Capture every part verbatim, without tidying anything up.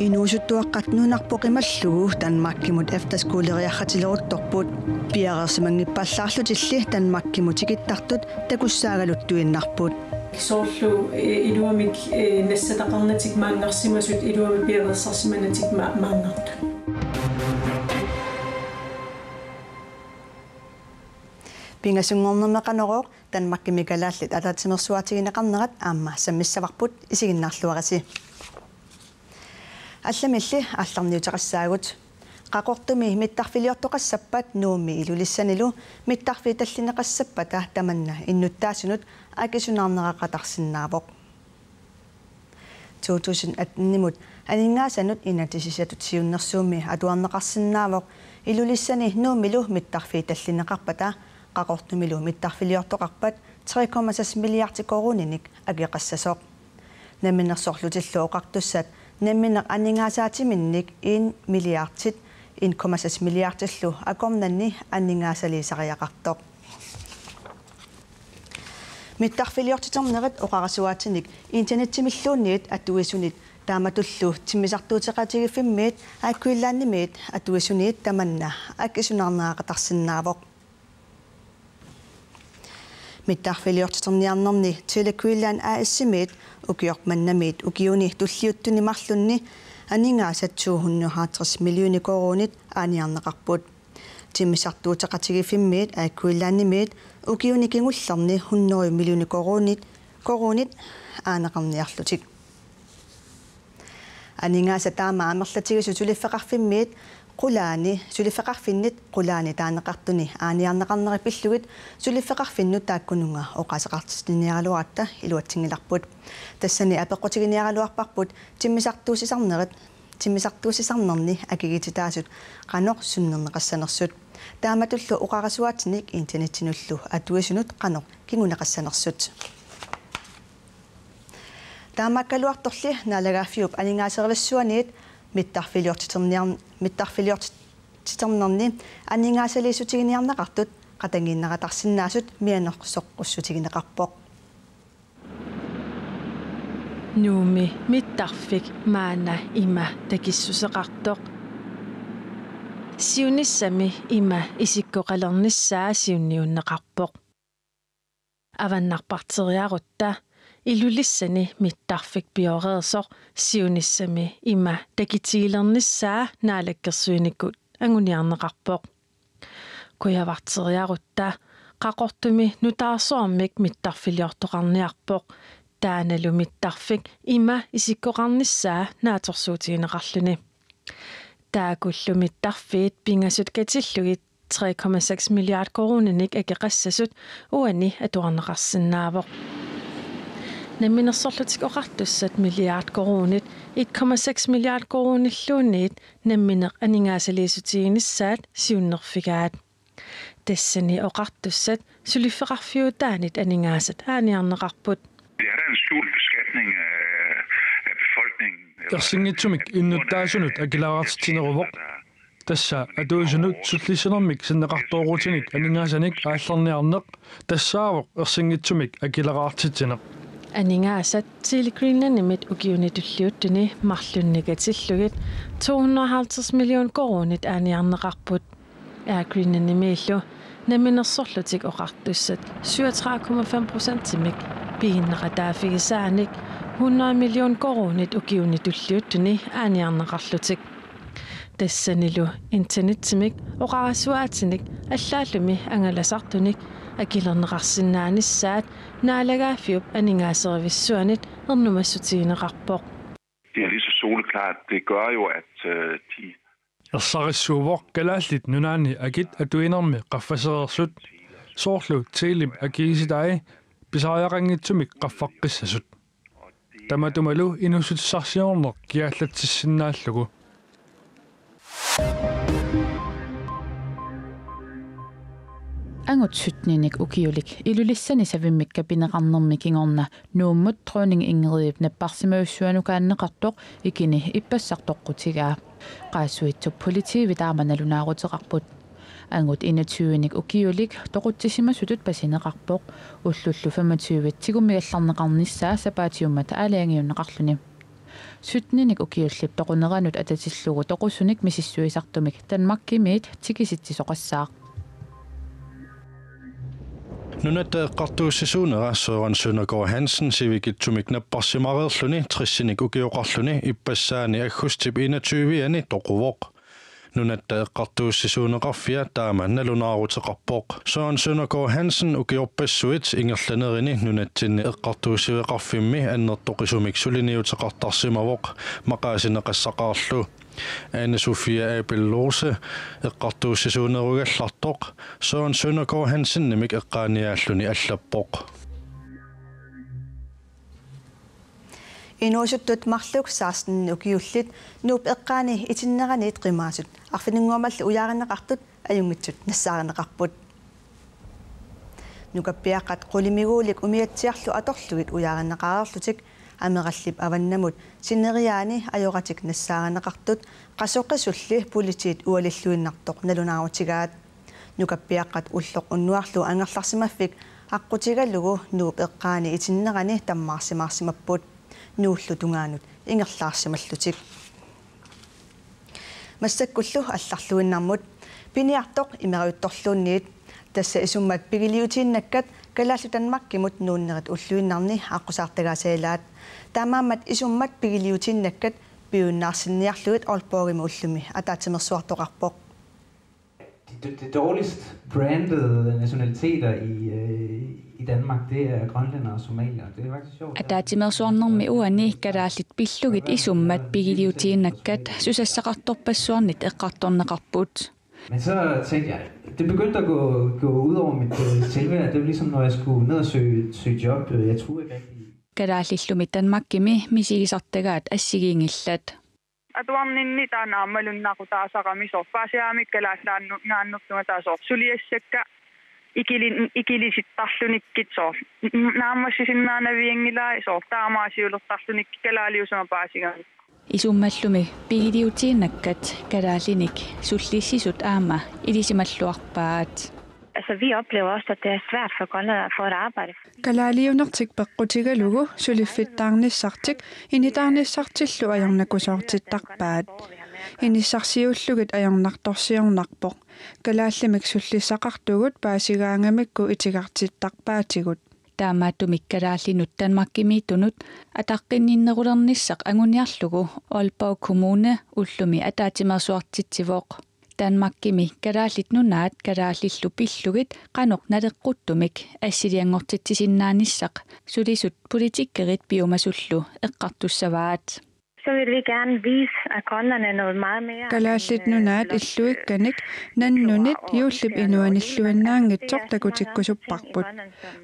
Inuusuttuaqqat nunarput qimallugu Danmarkimut efterskoleriartileruttorput. Piareersimanngippallaarlutilli Danmarkimut tikittartut takussaagaluartuinnarput. Soorlu, eh, iluamik, eh, nassataqarnatik maanngarsimasut iluamik piareersarsimanatik ma-, maanngartut. Pingasunngornermi Qanorooq, Danmarkimi kalaallit ataatsimeersuaatigineqarnerat aamma sammissavarput, isiginnaarluarisi. Allamilli aallarniuteqassaagut. Qaqortumi mittarfiliortoqassappat Nuummi Ilulissanilu mittarfiit tallineqassappata tamanna innuttaasunut akisunaarneraqatarsinnaavoq. To tusind atten-imut aningaasanut inatsisissatut siunnersuummi atuarneqarsinnaavoq Ilulissani Nuummilu mittarfiit tallineqarpata Qaqortumilu mittarfiliortoqarpat tre komma seks milliardi koruuninik akeqassasoq. Namminersorlutillu Oqartussat nammineq aningaasaatiminnik en milliardit, en komma seks milliardillu akornanni aningaasaliisariaqartoq. Mittarfiliortiternerit oqarasuaatinik internettimilluunniit atuisunit taamatullu timmisartuuteqatigiiffimmiit Air Greenlandimiit atuisuniit tamanna akisunaarneraqatarsinnaavoq. Mittarfiliortiterniarnerni Tele Greenland A/S-imiit ukioq mannamiit ukiuni tulliuttuni marlunni aningaasat to hundrede og halvtreds millioner koruunit aaniarneqarput. Timmisartuuteqatigiiffimmiit Air Greenlandimiit ukiuni kingullerni hundrede millioner koruunit, koruunit aaneqarniarlutik. Aningaasat taama amerlatigisut suliffeqarfimmiit qulaani, suliffeqarfinnit qulaani taaneqartuni aaniarneqarnerat pillugit suliffeqarfinnut taakkununnga oqaaseqartitsiniaraluaratta iluatsinngilarput. Tassani apeqqutiginiaraluarparput timmisartuussisarnerit, timmisartuussisarnerni akikitsitaasut qanoq sunnerneqassanersut. Taamatullu oqarasuaatinik internettinullu atuisunut qanoq kinguneqassanersut. Taamaakkaluartorli Naalagaaffiup Aningaaserivissuaniit mittarfiliortiterniar-, mittarfiliortiternerni aningaasaliissutiginiarneqartut qatanngiinnaratarsinnaasut mianersoqqussutigineqarpoq. Nuummi mittarfik maanna ima takissuseqartoq. Siunissami ima isikkoqalernissaa siunniunneqarpoq. Avannarparteriarutta Ilulissani mittarfik pioreersoq siunissami ima takitigilernissaa naalakkersuinikkut anguniarneqarpoq. Kujavarteriarutta Qaqortumi nutaarsuarmik mittarfiliortoqarniarpoq, taannalu mittarfik ima isikkoqarnissaa naatsorsuutigineqarluni. Taakkulu mittarfiit pingasut katillugit tre komma seks milliard koruuninik akeqassasut uani atuarneqarsinnaavoq. Namminersorlutik Oqartussat milliard koruunit et komma seks milliard koruunilluunniit nammineq aningaasaliissutiginissaat siunnerfigaat. Tassani Oqartussat suliffeqarfiutaanit aningaasat aaniarneqarput. Det er da en skjult beskatning af, af befolkningen. Ersinngitsumik innuttaasunut akileraartitsineruvoq. Tassa atuisunut sullissinermik sinneqartoorutinik aningaasanik aallarniarneq tassaavoq ersinngitsumik akileraartitsineq. Aningaasat Tele Greenlandimit ukiuni tulliuttuni marlunni katillugit to hundrede og halvtreds million koruunit aaniarneqarput. Air Greenlandimiillu Namminersorlutik Oqartussat syvogtredive komma fem procentimik piginneqataaffigisaanik hundrede million koruunit ukiuni tulliuttuni aaniarneqarlutik. Tassanilu internettimik oqarasuaatinik allaallumi angalasartunik akilerneqarsinnaanissaat Naalagaaffiup Aningaaserivissuanit ernumassutigineqarpoq. Det er lige så soleklart. Det gør jo, at, øh, de Ersarissuuvoq Kalaallit Nunaanni akit atuinermi qaffasereersut, soorlu Telep akigitai, pisariaqanngitsumik qaffaqqissasut. Tamatumalu inuussutissarsiorneq kiallatsissinnaallugu. Angut sytteninik ukiulik Ilulissani savimmikka pineqarnermi kingorna Nuummut Dronning Ingridip napparsimajussuanukaanneqartoq ikini ippassaq toqqutigaa. Qaasuitsup politiivi taama nalunaaruteqarput. Angut enogtyvenik ukiulik toqutsisimasutut pasineqarpoq, ullullu femogtyve tigummigallarneqarnissaa sapaatiummat aalajangiunneqarluni. Syttenik ukiullip toquneranut atatillugu toqusunik misissuisartumik Danmarkimiit tikisitsisoqassaaq. Nunatta eqqartuussisuunera Søren Søndergaard Hansen sivikitsumik napparsimareerluni tressinik ukioqarluni ippassaani aggustip enogtyvianni toquvoq. Nunatta eqqartuussisuuneqarfia taama nalunaaruteqarpoq. Søren Søndergaard Hansen ukiorpassuit ingerlanerini nunatsinni eqqartuussiveqarfimmi annertoqisumik suliniuteqartarsimavoq maqaasineqassaqaarlu. Anne Sofia Abel Lose eqqartuussisuunerugallartoq Søren Søndergaard Hansenimik eqqaaniaalluni allappoq. Inuusuttut marluk seksten ukiullit Nuup eqqaani itinneraniit qimaasut arfininngormallu ujaarineqartut ajunngitsut nassaarineqarput. Nukappiaqqat qulimiguulik umiatsiarlu atorlugit ujaarineqareerlutik Amerallip avannamut sineriaani ajoratik nassaarineqartut Qasuqisulli politiit ualilluinnartoq nalunaarutigaat. Nukappiaqqat ulloq unnuarlu angerlarsimaffik aqqutigalugu Nuup eqqaani itinnerani tammaarsimaarsimapput. Nuullu tungaanut ingerlaarsimallutik. Massakkullu allarluinnarmut. Piniartoq imerajuttorluunniit. Tassa isummat pigiliutiinnakkat kalaallit Danmarkimut nuunnerit ulluinnarni aqqusaartagaasa ilaat. Taamaammat isummat pigiliutiinnakkat piujunnaarsinniarlugit Aalborgimi ullumi ataatsimeersuartoqarpoq. De, de dårligst brandede nationaliteter i, øh, i Danmark, det er grønlænder og somalier. Det er faktisk sjovt. Ataatsimeersuarnermi uani kalaallit pillugit isummat pigiliutiinnakkat susassaqartorpassuarnit eqqartorneqarput. Men så tænkte jeg, det begyndte at gå, gå ud over mit øh, selvværd. Det var ligesom, når jeg skulle ned og søge, søge job. Øh, Jeg troede ikke rigtig. Kalaallillumi Danmarkimi misigisartagaat assigiinngillat. Atuarninni taanna aamma lunnaaqutaasarami soorlu paasigaangamikku kalaallit nuannertunga taava soorlu suliassakka ikili-, ikilisittarlunikkit soorlu n-, naammassisinnaanavianngilai soorlu taamaasiulertarlunikkit kalaaliusama paasigaangamikku. Isummallumi pigiliutiinnakkat kalaallinik sullissisut aamma ilisimalluarpaat. Altså, vi oplever også, at det er svært for grønlændere at få et arbejde. Kalaaliunertik peqqutigalugu suliffittaarnissartik initaarnissartillu ajornakusoortittarpaat. Inissarsiullugit ajornartorsiornarpoq. Kalaallimik sullissaqartugut paasigaangamikku itigartittarpaatigut. Taamaattumik kalaallinut Danmarkimiittunut ataqqinninnerulernissaq anguniarlugu Aalborg Kommune ullumi ataatsimeersuartitsivoq. Danmarkimi Kalaallit Nunaat kalaallillu pillugit qanoq naleqquttumik assilianngortitsisinnaanissaq sulisut politikerit piumasullu eqqartussavaat. Så vil vi gerne vise, at Grønland er noget meget mere. Kalaallit Nunaat illuikkanik nannunit juullip inuanilluinnaanngitsoq takutikkusupparput.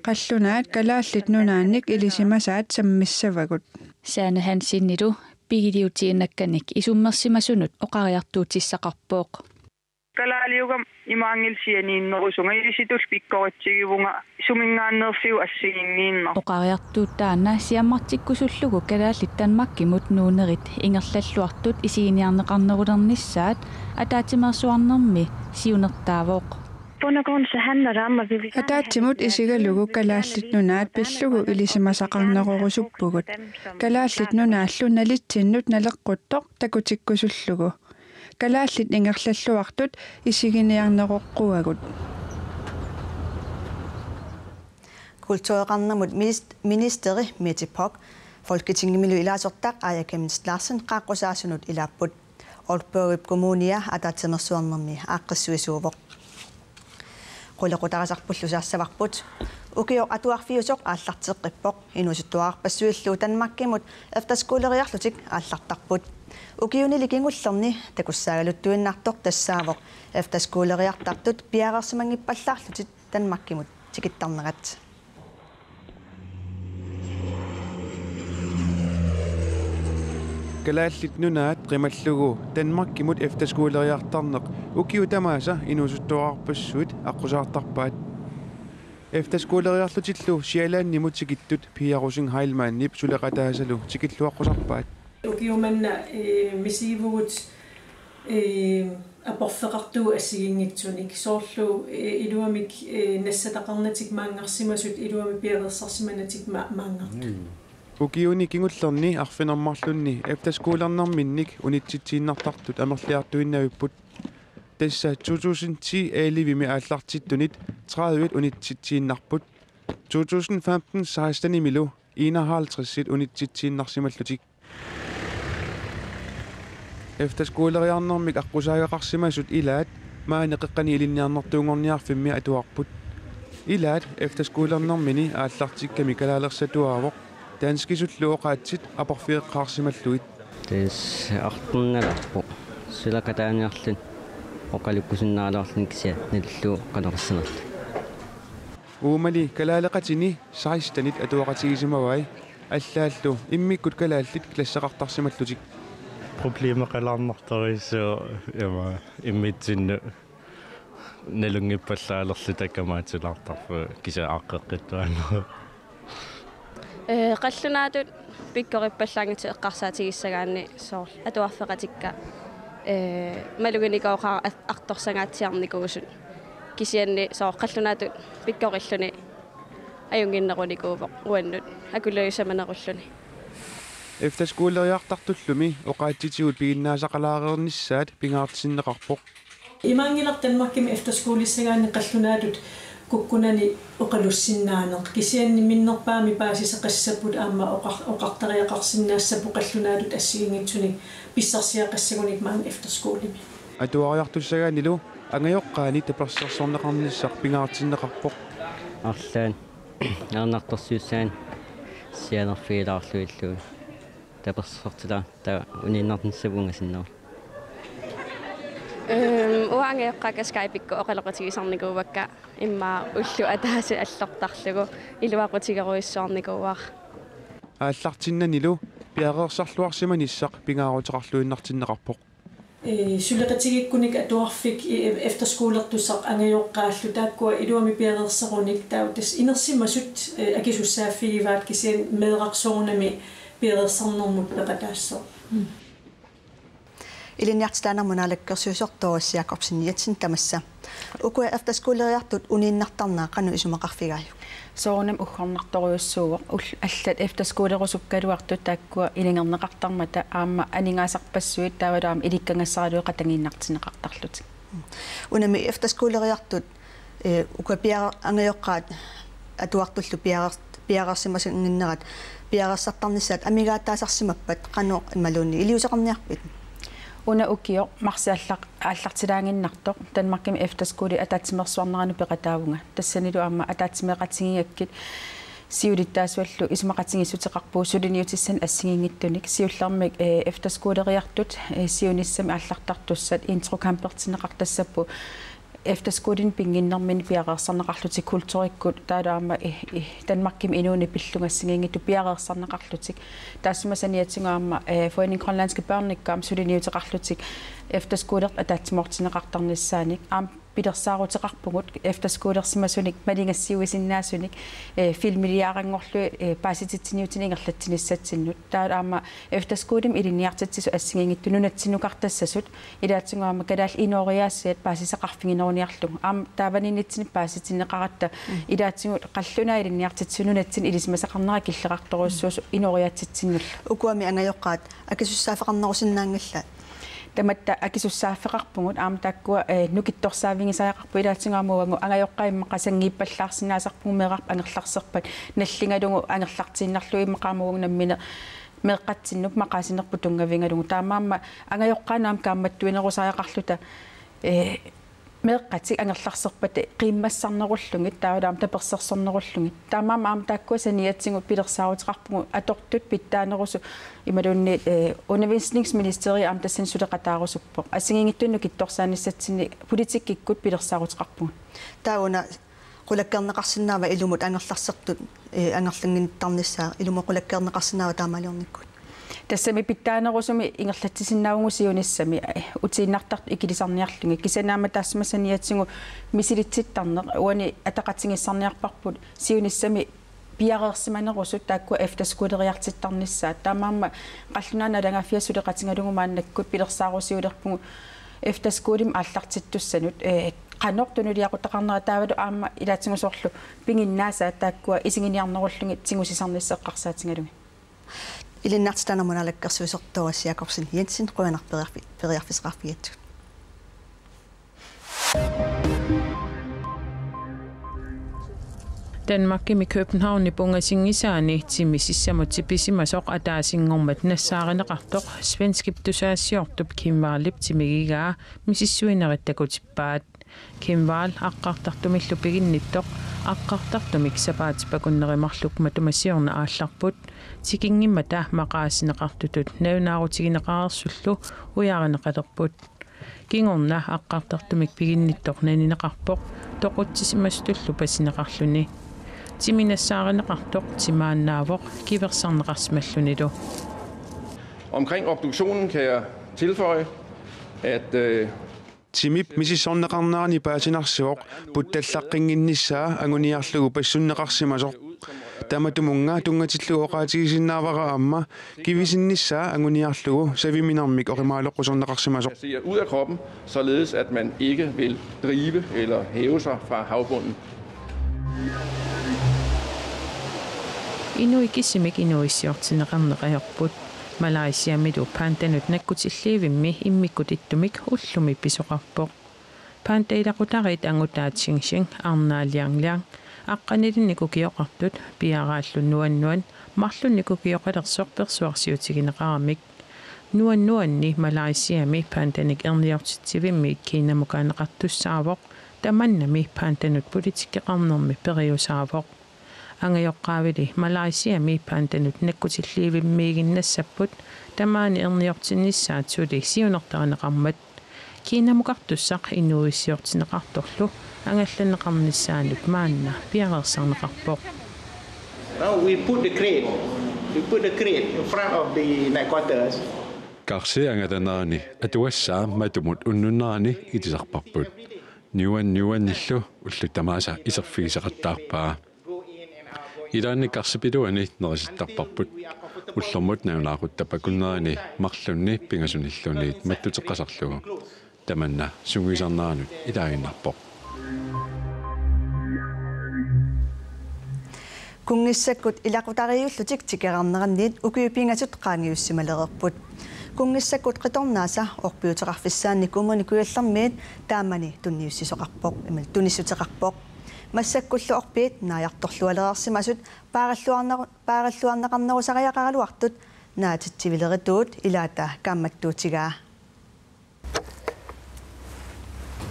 Qallunaat Kalaallit Nunaannik ilisimasaat sammissavagut. Sane Hansenilu pigiliutiinnakkanik isummersimasunut oqariartuutissaqarpoq. Kalaaliugama imaanngilaq sianiinnerusunga, ilisitulli pikkoritsigivunga suminngaanneerfiup assigiinngiinnartoq. Oqariartuut taanna siammartikkusullugu kalaallit Danmarkimut nuunnerit ingerlalluartut isiginiarneqarnerulernissaat ataatsimeersuarnermi siunertaavoq. Bund og grund så handler det om, at vi vil gerne have. Ataatsimut isigalugu Kalaallit Nunaat pillugu ilisimasaqarnerorusuppugut. Kalaallit Nunaallu nalitsinnut naleqquttoq takutikkusullugu. Kalaallit ingerlalluartut isiginiarneroqquagut. Kultureqarnermut minist-, ministeri Mette Bock, Folketingimilu ilaasortaq Aaja Chemnitz Larsen qaaqqusaasunut ilaapput. Aalborgip Kommunia ataatsimeersuarnermi aaqqissuisuuvoq. Qulequtarisarpullu saassavarput. Ukioq atuarfiusoq aallarteqqippoq. Inuusuttuararpassuillu Danmarkimut efterskoleriarlutik aallartarput. Ukiunili kingullerni takussaagaluttuinnartoq tassaavoq efterskoleriartartut piareersimanngippallaarlutik Danmarkimut tikittarnerat. Kalaallit Nunaat qimallugu Danmarkimut efterskoleriartarneq ukiut tamaasa inuusuttuararpassuit aqqusaartarpaat. Efterskoleriarlutillu Sjællandimut tikittut Pia Rosing Heilmannip suleqataasalu tikilluaqqusarpaat. Ukiumanna, eh, misigivugut, eh, aporfeqartugut assigiinngitsunik, soorlu, eh, iluamik, eh, nassataqarnatik maanngarsimasut iluamik piareersarsimanatik ma-, maanngartut. Ukiuni kingullerni arfineq-marlunni efterskolernerminnik unitsitsiinnartartut amerliartuinnavipput. Tassa to tusind ti elleve-mi aallartittunit tredive unitsitsiinnarput. To tusind femten seksten-imilu enoghalvtreds unitsitsiinnarsimallutik. Efterskoleriarnermik aqqusaagaqarsimasut ilaat maani Qeqqani Ilinniarnertuunngorniarfimmi atuarput. Ilaat efterskolernermini aallartikkami kalaalersatuaavoq, danskisullu oqaatsit aporfigeqqaarsimallugit. Tassa artornalerpoq. Suleqataaniarluni oqalukkusunnaaraluarluni kisianni nalullugu qanoq issanerlugu. Uumali kalaaleqatini sekstenit atuaqatigisimavai, allaallu immikkut kalaallit klasseqartarsimallutik. Problemeqalaarnartorujussuuvoq ima immitsinnut nalunngippallaarluta kamaatilaartarpoq kisianni aaqqeqqittuaannarpoq. Ee, qallunaatut pikkoriippallaanngitsut eqqarsaatigissagaanni soorlu atuarfeqatikka, ee, maluginikooqaat at-, artorsangaatsiarnikuusut. Kisianni soorlu qallunaatut pikkorilluni ajunnginnerunikuuvoq uannut akuliussamanerulluni. Efterskoleriartartullumi oqaatsitigut piginnaasaqalaareernissaat pingaartinneqarpoq. Imaanngilaq Danmarkimi efterskolissagaanni qallunaatut kukkunani oqalussinnaaneq. Kisianni minnerpaamik paasisaqassapput aamma oqar-, oqartariaqarsinnaassapput qallunaatut assigiinngitsunik pissarsiaqassagunik maani efterskolimi. Atuariartussagaannilu angajoqqaani tapersersorneqarnissaq pingaartinneqarpoq. Arlaannik ajornartorsiussagaanni sianerfigilaarlugillu tapersersortilaartoq uniinnarnissaat ungasinneruvoq. Ehm, uanga angajoqqaakka Skype-ikkut oqaloqatigisarnikuuakka immaqa ulloq ataaseq allortarlugu iluaqutigerujussuarnikuuara. Aallartinnanilu piareersarluarsimanissaq pingaaruteqarluinnartinneqarpoq. Ee, suleqatigiikkunik atuarfik, ee, efterskolertussaq angajoqqaallu taakkua iluamik piareersarunik taava tassa inersimasut, ee, akisussaaffigivaat kisianni meeraq soorunami piareersarnermut peqataassaaq. Ilinniartitaanermut naalakkersuisoq Doris Jakobsen Jensen tamassa. Ukua efterskoleriartut uniinnartarnerat qanoq isumaqarfigaajuk? Soorunami uggornartorujussuuvoq. Ul-, allat efterskolerusukkaluartut taakkua ilungerneqartarmata aamma aningaasarpassuit taavalu aamma ilikkagassarillutik qatangiinnartinneqartarlutik. Unami efterskoleriartut, ee, ukua piar-, angajoqqaat atuartullu piareer-, piareersimasannginnerat piareersartarnissaat amigaataasarsimappat qanoq imaluunniit iliuuseqarniarpit? Una ukioq marsip allaq-, aallartilaaginnartoq Danmarkimi efterskolit ataatsimeersuarneranut peqataavunga. Tassanilu aamma ataatsimeeqatigigakkit siulittaasuallu isumaqatigiissuteqarpugut suliniutissanik assigiinngitsunik. Siullermik, ee, efterskoleriartut, ee, siunissami aallartartussat introcampertinneqartassapput efterskolinik pinnginnermini piareersarneqarlutik kulturikkut taavalu aamma, ee, ee, Danmarkimi inuuneq pillugu assigiinngitsut piareersarneqarlutik. Taassuma saniatigut aamma, ee, Foreningen Grønlandske Børn-ikkut aamma suliniuteqarlutik efterskolertut ataatsimoortinneqartarnissaanik. Aamma pilersaaruteqarpugut efterskolersimasunik maligassiuisinnaasunik, ee, filmiliaranngorlugit, ee, paasititsiniutinik ingerlatsinissatsinnut. Taava aamma efterskolimi ilinniartitsisut assigiinngitsut nunatsinnukartassasut ilaatigut aamma kalaallit inooriaasaat paasisaqarfigineruniarlugu. Aamma taavaniinnitsinni paasitinneqaratta ilaatigut qallunaat ilinniartitsisut nunatsinni ilisimasaqarnerat killeqartorujussuusoq inooriaatsitsinnullu. Ukuami angajoqqaat akisussaaffeqarnerusinnaanngilaat? Tamatta akisussaaffeqarpugut aamma taakkua, ee, nukittorsaavigisariaqarput ilaatigut aamma uagut angajoqqaat immaqa sanngiippallaarsinnaasarpugut meerarput angerlarserpat nalligalugu angerlartiinnarlugu immaqa aamma uagut nammineq meeqqatsinnut maqaasinerput tunngavigalugu. Taamaammat angajoqqaannut aamma kaammattuinerusariaqarluta, ee, meeqqatik angerlarserpata qiimmassarnerullugit taavalu aamma tapersersornerullugit. Taamaammat aamma taakkua saniatigut pilersaaruteqarpugut atortut pitsaanerusut imaluunniit, ee, undervisningsministeri aamma tassani suleqataarusuppoq. Assigiinngitsunik nukittorsaanissatsinnut politikkikkut pilersaaruteqarpugut. Taava una qulakkeerneqarsinnaava ilumut angerlarsertut, ee, angerlannginittarnissaa, ilumut qulakkeerneqarsinnaava taamaaliornikkut? Tassami pitsaanerusumik ingerlatsisinnaavugut siunissami, ee, utiinnartartut ikilisarniarlugit. Kisianni aamma taassuma saniatigut misilitsittarneq uani ataqatigiissarniarparput siunissami piareersimanerusut taakkua efterskoleriartittarnissaat. Taamaammat qallunaat naalagaaffiat suleqatigalugu maannakkut pilersaarusiulerpugut Efterskolemi aallartittussanut, eh, qanoq tunuliaqutaqarnera taavalu aamma ilaatigut soorlu piginnaasaat taakkua isiginiarnerullugit tigusisarnissaq eqqarsaatigalugit. Ilinnartitaanermut naalakkersuisoq Doris Jakobsen Jensen, qujanaq periarfi-, periarfissaqarfigigatsigut. Danmarkimi Københavnip ungasinngisaani timi sissamut tipisimasoq ataasinngormat nassaarineqartoq svenskip tusagassiortup Kim Wahlip timigigaa misissuinerit takutippaat. Kim Wahl aqqartartumillu piginnittoq, aqqartartumik sapaatip akunneri marluk matuma siorna aallarput, tikinngimmata maqaasineqartutut nalunaarutigineqareersullu ujaarineqalerput. Kingorna aqqartartumik piginnittoq nanineqarpoq toqutsissimasutullu pasineqarluni. Timi nassaarineqartoq timaannaavoq kiversarneqarsimallunilu. Omkring obduktionen kan jeg tilføje, at, øh, Timip misissorneqarnerani paasinarsivoq puttallaqqinngitsunissaa anguniarlugu passunneqarsimasoq. Tamatumunnga tunngatillugu oqaatigisinnaavara aamma kivisinnissaa anguniarlugu saviminarmik oqimaaloqquserneqarsimasoq. Placerer ud af kroppen, således at man ikke vil drive eller hæve sig fra havbunden. Inuit kisimik inuuissiortinneqarneq ajorput. Malaysiamilu pandanut nakkutilliivimmi immikkut ittumik ullumi pisoqarpoq. Panda ilaqutariit angutaat Xing Xing, arnaa Liang Liang, aqqanilinnik ukioqartut, piaraallu Nuan Nuan, marlunnik ukioqalersoq persuarsiutigineqaramik. Nuan Nuanni Malaysiami pandanik erniortitsivimmiit Kinamukaaneqartussaavoq, tamannami pandanut politikkeqarnermi periusaavoq. Angajoqqaavili Malaysiami pandanut nakkutilliivimmiiginnassapput, tamaani erniortinnissaat suli siunertarineqarmat. Kinamukartussaq inuuissiortinneqartorlu angallanneqarnissaanut maanna piareersarneqarpoq. Now we put the crate. We put the crate in front of the night quarters. Karsi angalanerani atuassaa matumut unnunnerani ilisarparput. Nuan Nuanillu ullut tamaasa iserfigisaqattaarpaa. Ilaanni karsipiluani nerisittarparput. Ullormut nalunaaquttap akunnerani marlunni pingasunilluunniit mattuteqqasarlugu. Tamanna sungiusarneranut ilaaginnarpoq. Kunngissakkut ilaqutariiullutik tikeraarneranniit ukiut pingasut qaangiussimalereerput. Kunngissakkut qitornaasa orpiuteqarfissaannik Kommune Kujallermiit taamani tunniussisoqarpoq, imaluunniit tunissuteqarpoq. Massakkullu orpiit naajartorlualereersimasut paarilluarneru-, paarilluarneqarnerusariaqaraluartut naatitsivilerituut ilaata kaammattuutigaa.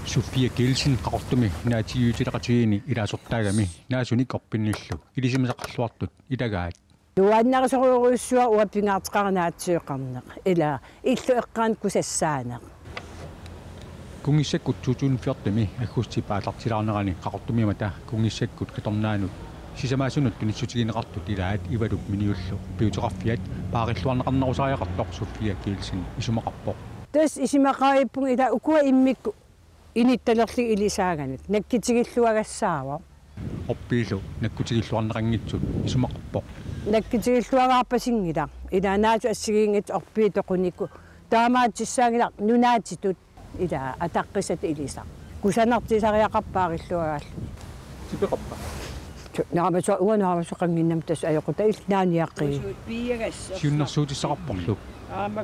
Sofia Kielsen Qaqortumi naatigiutileqatigiinni ilaasortaagami naasunik orpinnillu ilisimasaqarluartut ilagaat. Nuannarisorujussuaq uanga pingaarteqarnaatsiuqarneq. Ila illu eqqaani kusassaaneq. Kunngissakkut to tusind fjorten-imi aggustip aallartilaarnerani Qaqortumiummata kunngissakkut qitornaanut sisamaasunut tunissutigineqartut ilaat Ivalup Miniullu orpiuteqarfiat paarilluarneqarnerusariaqartoq Sofia Kielsen isumaqarpoq. Tassa isumaqaavippunga ila ukua immikkut inittalerlugit ilisaaganit nakkutigilluagassaavoq. Orpiillu nakkutigilluarneqanngitsut isumaqarpoq. Nakkutigilluarpasinngilaq. Ila naasut assigiinngitsut orpiit toqunikku. Taamaattussaanngilaq nunaatitut ila ataqqisatut ilisaq. Kusanartigisariaqarpoq paarilluagaalluni. Tipeqarpa? Su-, naamaso-, uanga naamasoqannginnama tassa ajoqutaa illit naaniaqqigit. Siunnersuutissaqarporlu. Aamma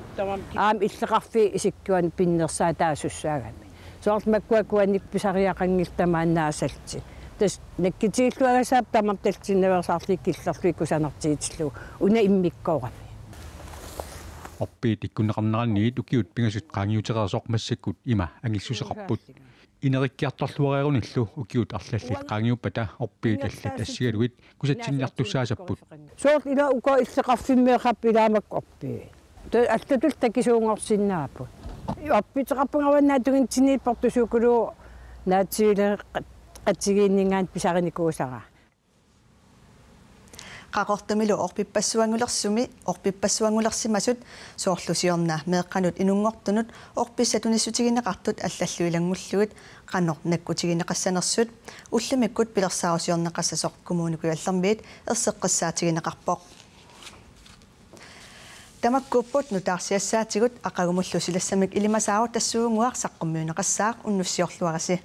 illeqarfiit isikkuanik pinnersaataasussaagami. Soorlu makkua kuannik pisariaqanngillat tamaannaasallutik. Tassa nakkutigilluagassaapput tamarmik tallitinnaveersaarlugit killerlugit kusanartigitillugu una immikkoorami. Orpiit ikkunneqarneranniit ukiut pingasut qaangiutereersoq massakkut ima angilluseqarput. Inerikkiartorluareerunillu ukiut arlallit qaangiuppata orpiit allat assigalugit kusatsinniartussaassapput. Soorlu ila uku illeqarfimmeeqarput ilaa makku orpiit. Tassa allatut takisuunngorsinnaapput. Orpiteqarpunga uanga naatsukunnginnitsinni portusuukulu naatsuileqatigiinninngaanniit pisarinikuusara. Qaqortumilu orpippassuanngulersumi, orpippassuanngulersimasut soorlu siorna meeqqanut inunngortunut orpissat tunissutigineqartut allallu ilanngullugit qanoq nakkutigineqassanersut ullumikkut pilersaarusiorneqassasoq Kommune Kujallermiit erseqqissaatigineqarpoq. Tamakkuupput nutaarsiassaatigut, aqagumullu silassamik ilimasaarut tassuugunnguaq saqqummiunneqassaaq, unnussiorluarisi.